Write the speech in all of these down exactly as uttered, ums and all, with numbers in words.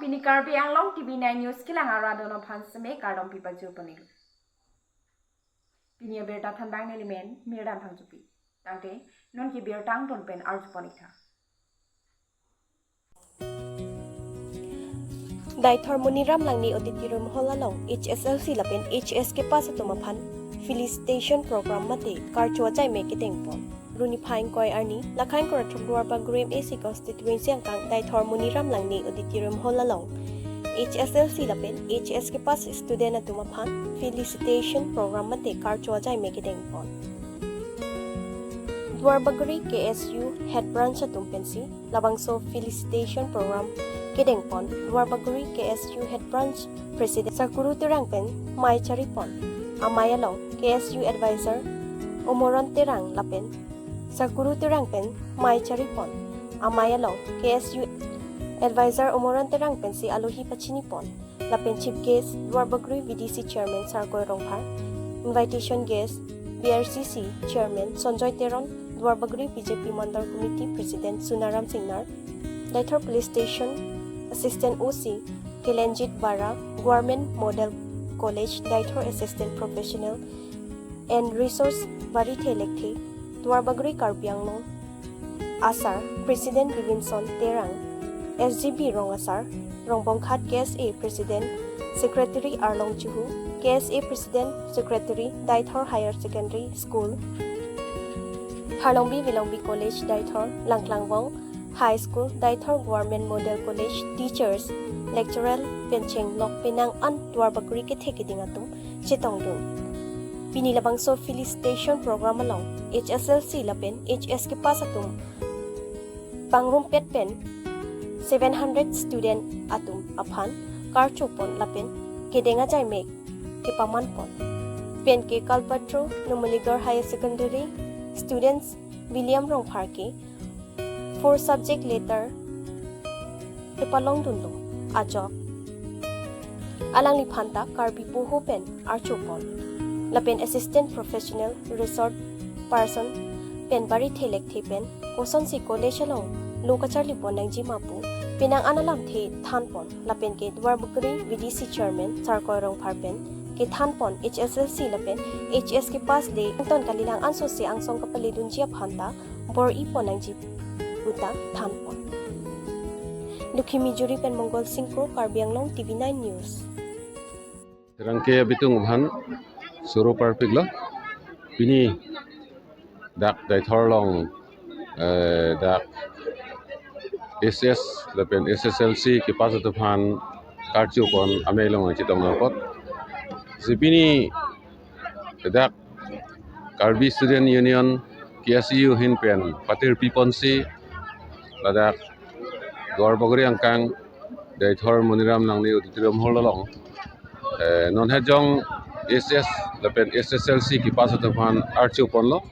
Pini Karbi Anglong T V nine News kelang arat atum aphan seme kardom pipajir ponlo. Pini abirta thanbang nelimen Mirdan Phangchopi. Tangte non ke birta angton pen arju pon-ik tha. Deithor Moniram Langne Auditorium Hall along H S L C lapen H S K pass atum aphan felicitation program mate karcho ajai me kedeng pon. Runi phai ingkoi arni, Lakhan Korathuk Duarbagori M A C constituency angkang Deithor Moniram Langne Auditorium Hall along H S L C lapen H S K pass student atum aphan felicitation program mate karcho ajai me kedeng pon. Duarbagori K S U head branch atum pensi labangso felicitation program kedeng pon. Duarbagori K S U head branch president Sarkuru Terang pen mei chari pon. Amei along K S U advisor Omoron Terang lapen Sarkuru Terang pen mei chari pon. Amei along K S U advisor Omoron Terang pensi alohi pachini pon. Lapen chief guest Duarbagori V D C chairman Sarkoi Rongphar, invitation guest B R C C chairman Sonjoy Teron, Duarbagori B J P Mandal Committee president Sunaram Singnar, Deithor Police Station assistant O C Kelenjit Bara, Government Model College Deithor assistant professional and resource Barithe Lekthe, Duarbagori Karbi Anglong asar president Robinson Terang, S G B rong asar Rongbongkhat K S A president secretary Arlong Juhu, K S A president secretary Deithor Higher Secondary School, Harlongbi Vilongbi College Deithor, Langklangvong High School Deithor, Government Model College teachers, lecturer pen chenglok penang an Duarbagori kethe keding atum chetongdun. Pini labangso felicitation program along H S L C lapen H S K pass atum pangrumpet pen seven hundred student atum aphan karcho pon lapen kedeng ajai me kepaman pon. Pen ke Kalpatro Numaligarh Higher Secondary students William Rongphar ke four subject letter kepalongdunlo ajok alangliphan ta Karbi poho pen archo pon. Lapen assistant professional resource person pen Barithe Lekthe pen kosonsi college along lo kacharli pon nangji ma pu penang an alamthe than pon. Lapen ke Duarbagori V D C chairman Sarkoi Rongphar pen kethan pon H S L C lapen H S K pass le angton kalilang ansose angsong kapaledunji aphan ta bor-i pon nangji puta than pon. Lukhi Mijuri pen Mongol Singkro, Karbi Anglong T V nine News. Terangke abitung aphan choro parpiklo. Pini dak Deithor along, eh, dak H S lapen H S L C kepass atum aphan karcho pon amei along chetong nangkok. Si pini dak Karbi Student Union, K S U ahin pen patir piponsi ladak Duarbagori angkang Deithor Moniram Langne Auditorium Hall along, eh, non hejong H S lapen H S L C kepass atum aphan archo ponlo.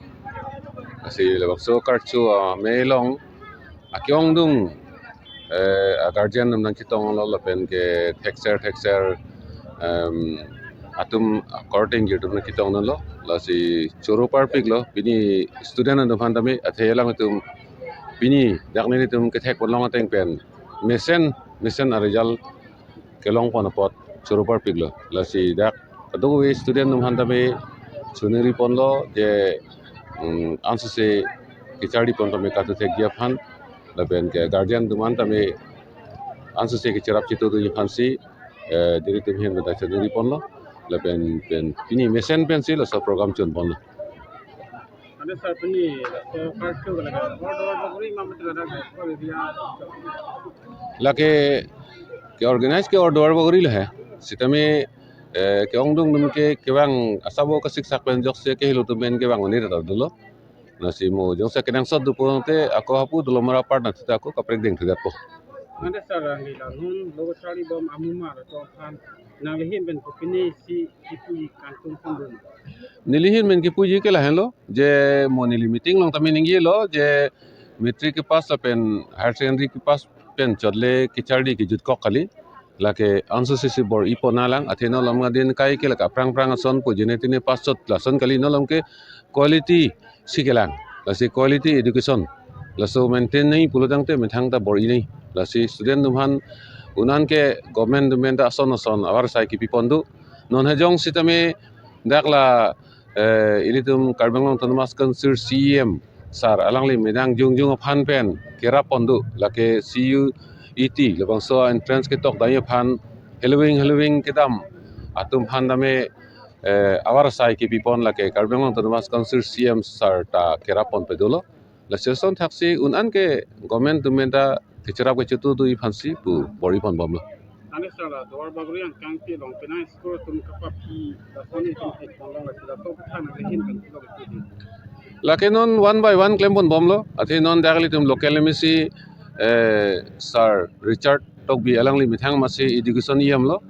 Lasi labangso karcho amei along akeongdung, eh, a guardian atum nangchetonglo lapen ke thekser thekser, em, atum according atum nangchetonglo. Lasi choro parpiklo pini student atum aphan tame athe alanglitum pini dak nelitum kethek ponlong ateng pen mesen mesen a result kelong pon apot choro parpiklo. Lasi dak kadokave student atum aphan tame choningri ponlo je, mm, ansose kecharli pon tame karcho thekji aphan lapen ke guardian atum aphan tame ansose kecherap chetongdunji aphansi, eh, nelitum ahin pen ta choningri ponlo lapen pen pini mesen pensi laso program chun ponlo. Ante sir, pini laso karcho ke lake Hor Duarbagori ma mate ladak Deithor area? Lake ke organize ke Hor Duarbagori lo he. Sitame, eh, keongdung atum ke kevang asabo kasiksak pen jokse kehelo atum pen kevang un'e ta dolo. Lasi mo jongsi kenangsot do pulote ako hapu dolo mara part na thita ako kaprek dengthu detpo. Ante sir, neli la non lo kacharli bom amu ma latum aphan nanglihin pen kopinesi kipu-i kangtung pondun? Nelihin pen kipuji ke lahenlo, je mo neli meeting along tame ningjelo, je matric kepass lapen higher secondary kepass pen chotle kecharli kejutkok kali. Lake ansose si bor-i pon nanglang, athe non alam adin kai ke lake aphrang aphrang ason pu jene tene pass chot lason kali, non alam ke quality si kelang. Lasi quality education laso maintain nangji pulo tangte methang ta bor-i nangji. Lasi student atum aphan Un-an ke government atum pen ta ason ason avarsai kepipon do. Non hejong sitame dak la, eh, ilitum Karbi Anglong Autonomous Council C E M sir alangli midang jongjong aphan pen kerap pon do, lake C U E T labangso entrance ketok dai aphan heloving heloving kedam atum aphan tame, eh, avarsai kepipon lake Karbi Anglong Autonomous Council C E M sir ta kerap ponpe dolo. Lasi ason thaksi un-an ke government atum pen ta kecherap kechetu do aphansi pu bor-i pon bomlo. Ani sala Duar Bagori angkang ti long penang school atum kapap lason itum thek pon long lasi laso thang ahin kan lo kiti. Lake non one by one klem pon bomlo. Athe non dak ilitum local M A C, eh, sir Richard Tokbi alangli methang masi education E M lo.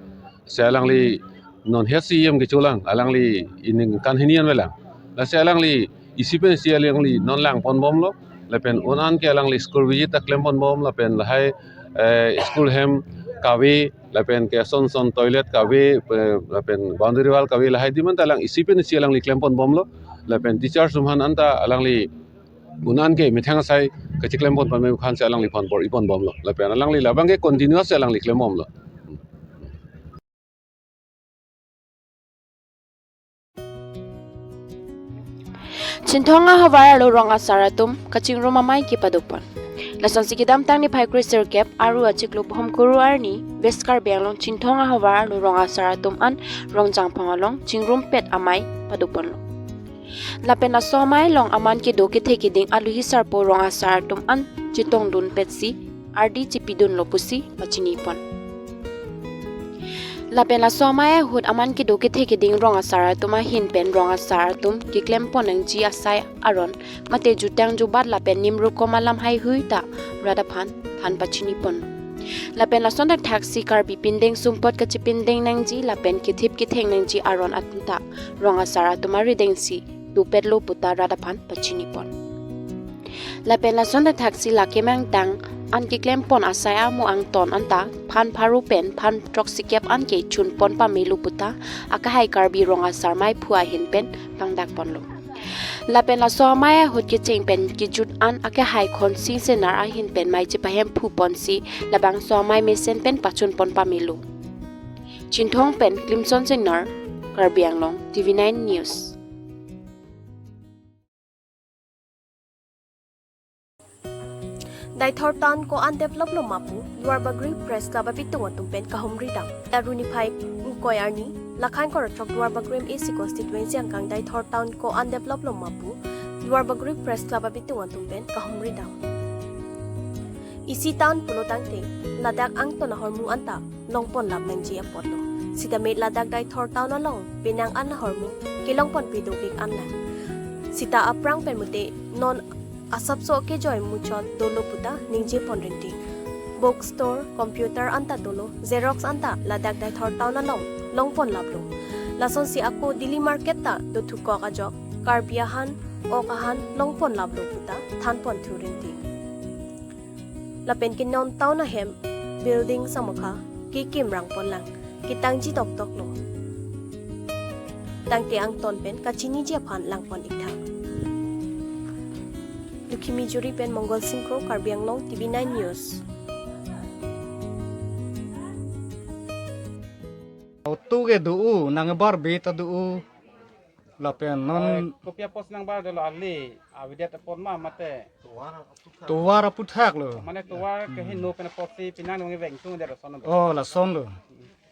Si alangli non he C E M kecholang, alangli ining kan hini an velang. Lasi alangli isi pen isi alangli non lang pon bomlo. Lapen un-an ke alangli school visit ta klem pon bom, lapen lahai, eh, school hem kave, lapen ke ason ason toilet kave, eh, lapen boundary wall kave, lahai adim anta alang isi pen isi alangli klem pon bomlo. Lapen teachers atum aphan anta alangli un-an ke methang asai kacheklem pon pame aphansi alangliphan bor-i pon bomlo. Lapen alangli labang ke continuous alangli klem bomlo. Chinthong ahavar arlo rong asar atum kachingrum amei kepadopon. Lasonsi kedamtang niphai kre sirkep Aru achiklo bohom kuru arni West Karbi Anglong Chinthong ahavar arlo rong asar atum an Rongjangphong along chingrumpet amei padoponlo. Lapen laso amei along aman kedo kethe keding aluhi sarpo rong asar atum an chetongdunpetsi ardi chepidunlo pusi pachinipon. Lapen laso amei ahut aman kedo kethe keding rong asar atum ahin pen rong asar atum keklem pon nangji asai aron mate jutang jubat lapen nimrukom alam haihui ta rat aphan than pachinipon. Lapen lason thakthaksi Karbi pindeng sumpot kachepindeng nangji lapen kethip ketheng nangji aron atum ta rong asar atum arideng si dopetlo puta rat aphan pachinipon. Lapen lason thakthaksi lake mangtang an keklem pon asai amo angton anta phan pharo pen phan throksikep an ke chun pon pamelo puta akehai Karbi rong asar meiphu ahin pen pangdak ponlo. Lapen laso amei ahut kecheng pen kejut an akehai Khonsing Senar ahin pen mei chepahemphu ponsi labangso amei mesen pen pachun pon pamelo. Chinthong pen Klimson Senar, Karbi Anglong, T V nine News. Deithor Town ko-an develop lo ma pu Duar Bagori Press Club abitung atum pen kahumri dam. Aru niphai ingkoi arni, Lakhan Korochok Duar Bagori M A C constituency angkang Deithor Town ko-an develop lo ma pu Duar Bagori Press Club abitung atum pen kahumri dam. Isi town pulo tangte, ladak angton ahormu anta longpon lap nangji apotlo. Sitame ladak Deithor Town along penang an ahormu kelongpon pidopik an lang. Sita aphrang pen mute non asapso kejoi muchot dolo puta ningje pon rinti. Book store, computer anta dolo, Xerox anta ladak Deithor Town along longpon laplo. Lasonsi ako Daily Market ta dothukok ajok Karbi ahan, ok ahan longpon laplo puta thanpon thu rinti. Lapen ke non town ahem building samokha kekim rangpon lang, ketangji dokdok lo. Tangte angton pen kachiniji aphan langpon iktha. Lukhimi Juri pen Mongol Singh Kro, Karbi Anglong, T V nine News. Auto ke do-o, nang bar be ta do-o. Lapen non, eh, kopi apot nang bar dolo, ali avidet apot ma mate tovar aputhak lo. Mane tovar ke hinu pen apotsi penang nang veng tung dolo lason do. Oh, lason lo.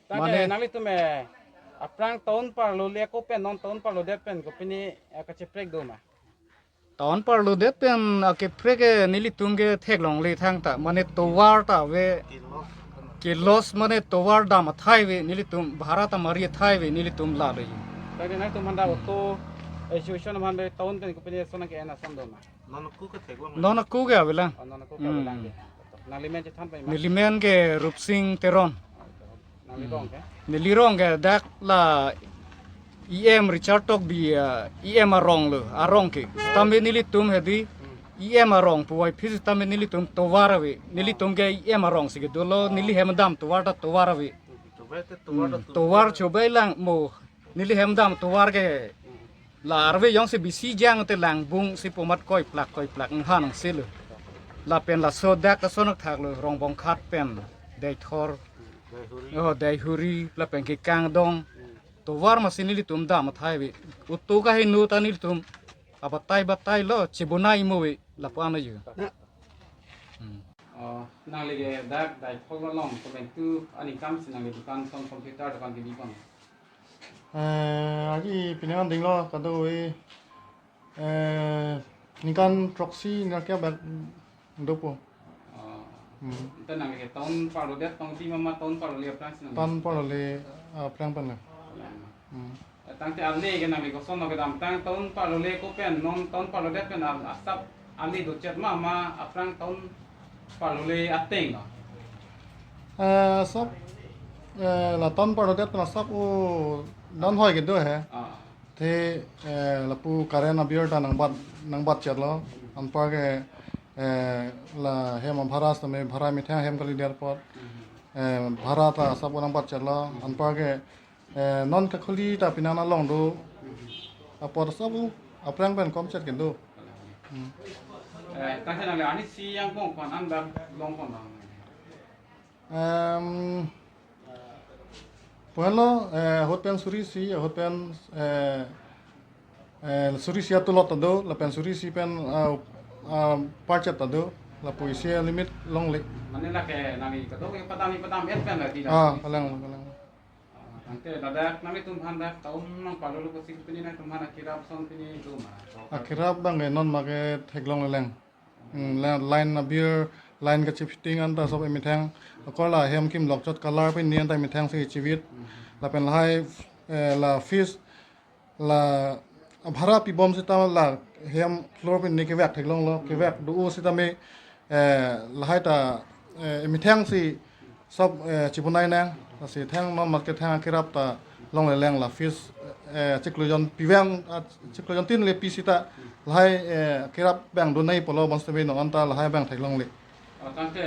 Tangte mane nanglitum, eh, aphrang town parlo le ko pen non town parlodet pen kopine, eh, kacheprek do ma? Town parlodet pen akeprek ke nelitum ke theklongle thangta, mane tovar ta ave, ke-loss mane tovar dam athai ave nelitum, bhara ta mari athai ave nelitum lalo. Tangte nangtum aphan ta auto association aphan le town pen kopine ason ke-en ason do ma? Non ako ke theklong. Non ako ke avelang. Oh, non ako ke avelang. Hmm. Nanglimen chethan pai ma? Nelimen ke Rupsing Teron. Nangli rong ke? Neli rong ke dak la E M Richard Tokbi, ah, E M arong lo, arong ke. Sitame nelitum hedi E M arong puvoiphit sitame nelitum tovar ave. Nelitum ke E M arongsi kedo lo, neli hem dam tovar ta tovar ave. Tovar te tovar ta, hmm, tovar chobai lang mo. Neli hem dam tovar ke la arve jongsi bisi jang te lang bungsi pomat koiplak koiplak nghan angse lo. Lapen laso dak ason thaklo Rongbongkhat pen Deithor, oh, Deihori, lapen ke Kangdong. Tovar masi nelitum dam athai ave. Utu kaheno ta nelitum abatai batai lo chibonai mo ave lapu-an ayu. Hmm. Oh, nangli ke dak Deithor along komantu aningkan si nangli dukan son computer dukan kebi pon? Eh, aji pini an dinglo kado-e, eh, ningkan throksi ningkan kep bak dopo. Oh. Hmm. Ante nangli ke town parlodet tong di mama town parlole aphrang si nangli? Town parlole, ah, aphrang pen lo. Hmm. Eh, tangte ale ke nangli kosonlo kedamtang town parlole ko pen non town parlodet pen al-, asap ale dochet ma ma aphrang town parlole ateng lo? Eh, asap, eh, la town parlodet pen asap o non hoi kedo he. Ah. Te, eh, lapu current abill ta nangbat, nangbatchetlo. Anparke, eh, la hem abhara sitame bhara methang hem kalidet apot. Eh, bhara ta asap o nangbatchetlo. Anparke, eh, non kakhuli ta pini an along do. Apot asap o aphrang pen komchet kedo. Hmm. Eh, tangte nangli arnisi angbong ko-an an dak long ko-an? Em, pu-an lo, eh, ahut pen suri isi, ahut pen, eh, eh, suri isi atulot ta do, lapen suri isi pen, ah, ah, parchet ta do, lapu isi limit longle. Mane lake nangli kadokave padam padam-et pen la di la. Ah, suri isi. Kalang, kalang. Ah, tangte ladak nanglitum aphan dak town nangparlolo pusi pini nangtum aphan akirap ason pini do ma? Akirap abang ke non mate theklongle lang. Hmm, la-, line abill, line kachifitting anta asap emethang. Ako la hem kim lokchot color pini anta emethang si chivit. Lapen lahai, eh, la fees, la bhara pibom seta la hem floor pini kevek theklonglo, kevek do-o sitame, eh, lahai ta, eh, emethang si asap, eh, chibonai nang, lasi thang non mate thang akirap ta longle lang la fees, eh, chiklo jon pivang, ah, chiklo jontin le pi seta lahai, eh, kirap abang donai pulo bonsitame non anta lahai abang theklongle. Oh, tangte.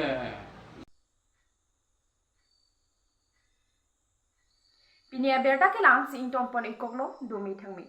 Pini abirta kelang si ingtonpon-ik koklo, dome thangme.